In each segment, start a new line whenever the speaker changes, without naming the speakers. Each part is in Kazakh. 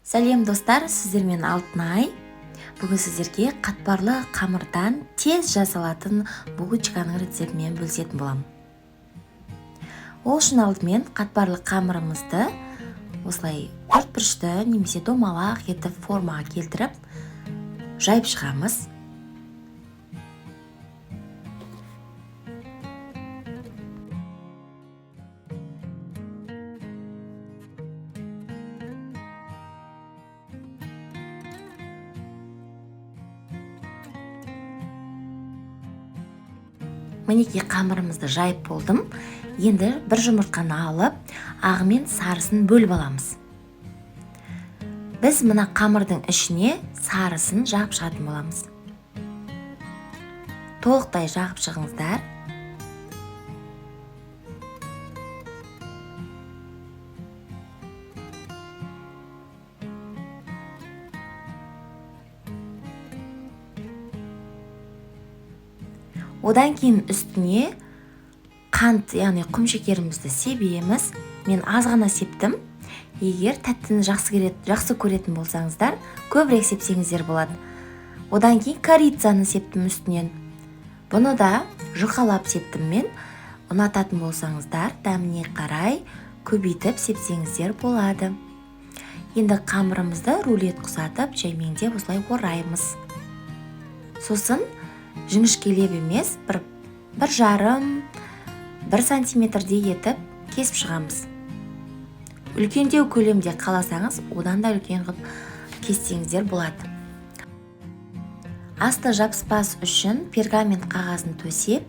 Сәлем, достар! Сіздермен Алтынай. Бүгін сіздерге қатпарлы қамырдан тез жасалатын булочканың рецептімен бөлісетін боламын. Ол үшін алдымен қатпарлы қамырымызды осылай төртбұрышты немесе домалақ етіп формаға келтіріп жайып шығамыз. Мінекей, қамырымызды жайып болдым. Енді бір жұмыртқаны алып, ағы мен сарысын бөліп аламыз. Біз мына қамырдың ішіне сарысын жағып шығатын боламыз. Толықтай жағып шығыңыздар. Одан кейін үстіне қант, яғни құм шекерімізді себеміз. Мен аз ғана септім. Егер тәттіні жақсы көретін болсаңыздар, көбірек сепсеңіздер болады. Одан кейін корицаны септім үстінен. Бұны да жұқалап септім мен. Ұнататын болсаңыздар, дәміне қарай көбейтіп сепсеңіздер болады. Енді қамырымызды рулет құсатып, жаймеңдеп осылай ораймыз. Сосын жіңішкелеп емес, бір жарым, бір сантиметрдей етіп кесіп шығамыз. Үлкендеу көлемде қаласаңыз, одан да үлкен қылып кессеңіздер болады. Асты жабыспас үшін пергамент қағазын төсеп,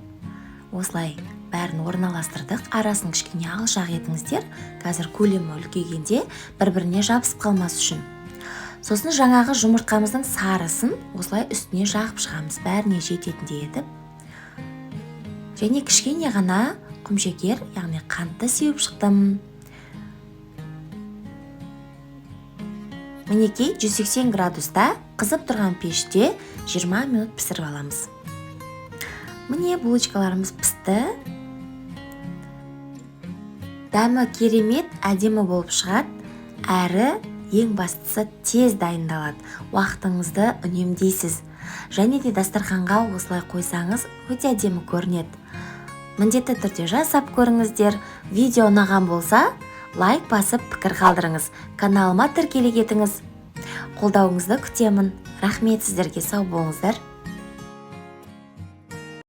осылай бәрін орналастырдық. Арасын кішкене алшақ етіңіздер, қазір көлемі үлкейгенде бір-біріне жабысып қалмас үшін. Сосын жаңағы жұмыртқамыздың сарысын осылай үстіне жағып шығамыз, бәріне жететіндей етіп. Және кішкене ғана құмшекер, яғни қантты сеуіп шықтым. Мінекей, 180 градуста қызып тұрған пеште 20 минут пісіріп аламыз. Міне, булочкаларымыз пісті. Дәмі керемет, әдемі болып шығады, әрі ең бастысы тез дайындалады. Уақытыңызды үнемдейсіз. Және де дастарханға осылай қойсаңыз, өте әдемі көрінеді. Міндетті түрде жасап көріңіздер. Видео ұнаған болса, лайк басып пікір қалдырыңыз. Каналыма тіркеле кетіңіз. Қолдауыңызды күтемін. Рахмет сіздерге, сау болыңыздар.